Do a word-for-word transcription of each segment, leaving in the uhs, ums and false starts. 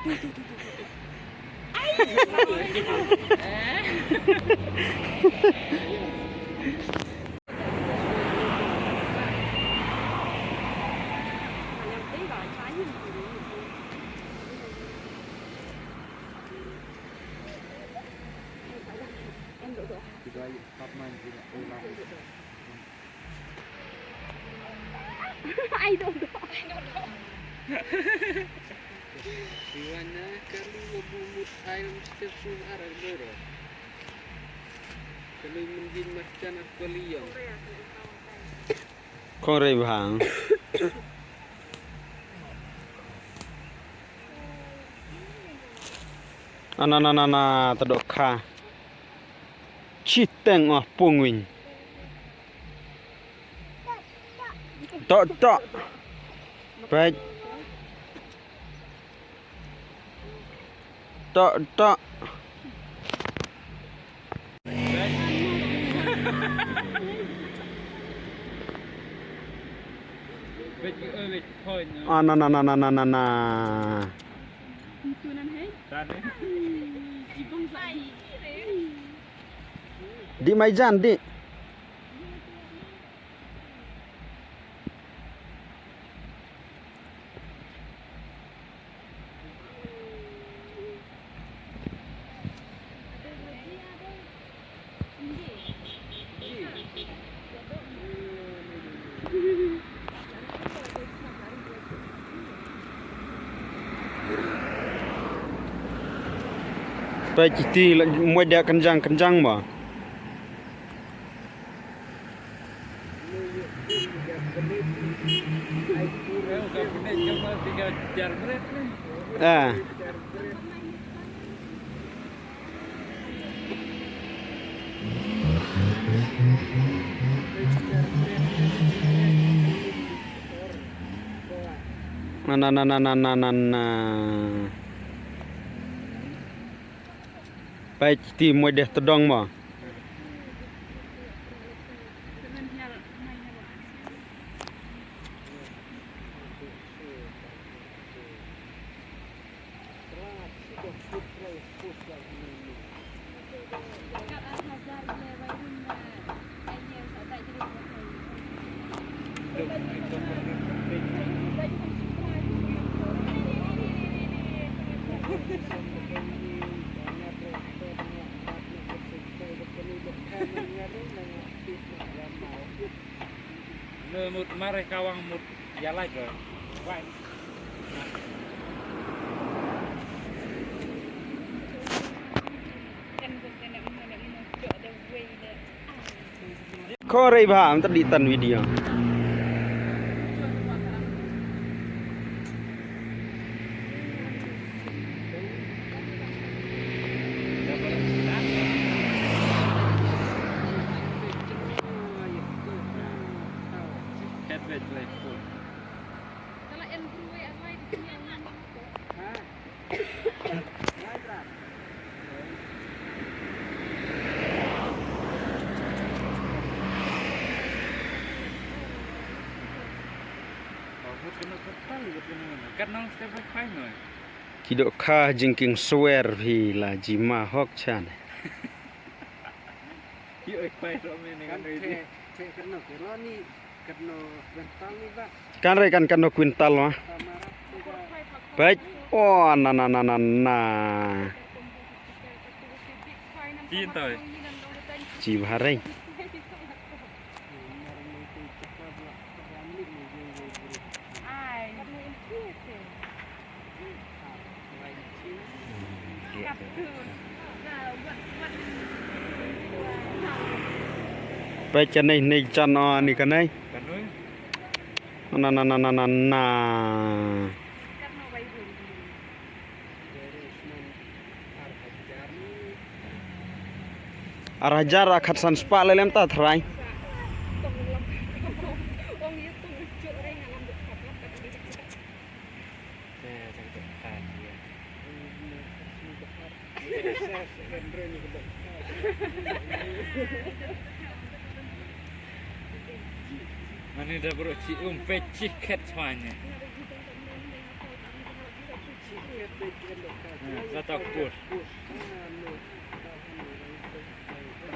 I don't know. I don't know. Siwana kalu wabu mut ail mstir su ara doro. Kalu mendin macan aku liang. Kong rei bhang. Ana na na na tadok kha. Chiteng oh pungwin. Tok tok. Baik. Tok tok. Ah, na na na na na na na. Di mai jan di. Peit kiti la, moj da kynjang kynjang ba. Ah. Na na na na na na na. Peit kiti moj deh tdong mo. Mut mare kawang mut ya lai ko. Wai. Kore ba am tadi tan video. Ki dohkha jingkieng swer phi la jima hok chan. Kan re kan katno kwintal ma. Peit. Oh, na na na na na. Chi bhareng. Peit kane, ne jan o ni kane. Na na na na na na. Ar hajar ar khatsan spah lei lem ta thrai. Mane da bro chi um peit chi khet swanya. Oh,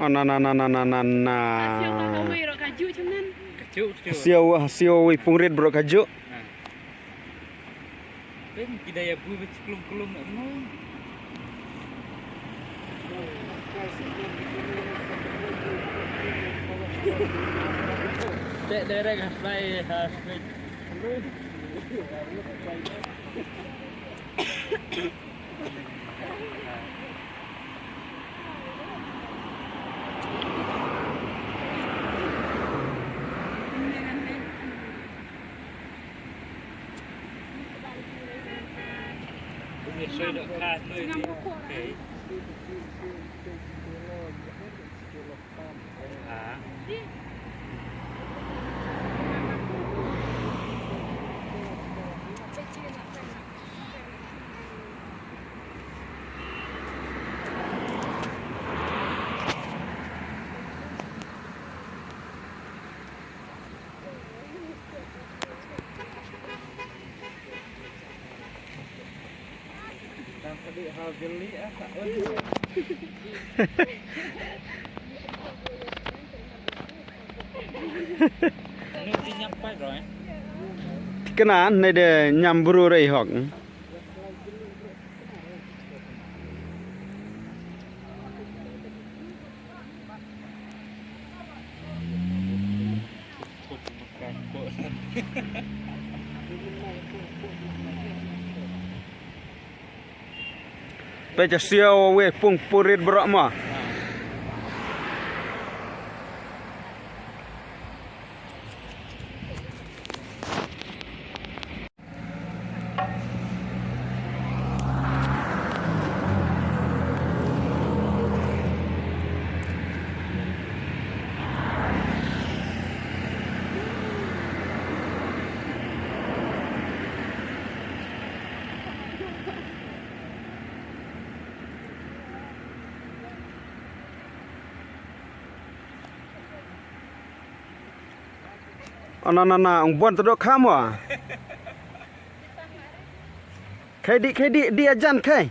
na, na, na, na, na, na, na. Siaw ka wei ruh ka ju chim nan. Ka ju, ka ju. Siaw, siaw wei pungrit ruh ka ju. Ah. Peng kida ya bu bech klum klum no. Te direct ha fly, ha fly. Kena ne de nyam bru rei hok. Peit ka siaw wei pung purit bro mo. Ana na na ong bon tadok kham wa. Khai di khai di di ajan khai.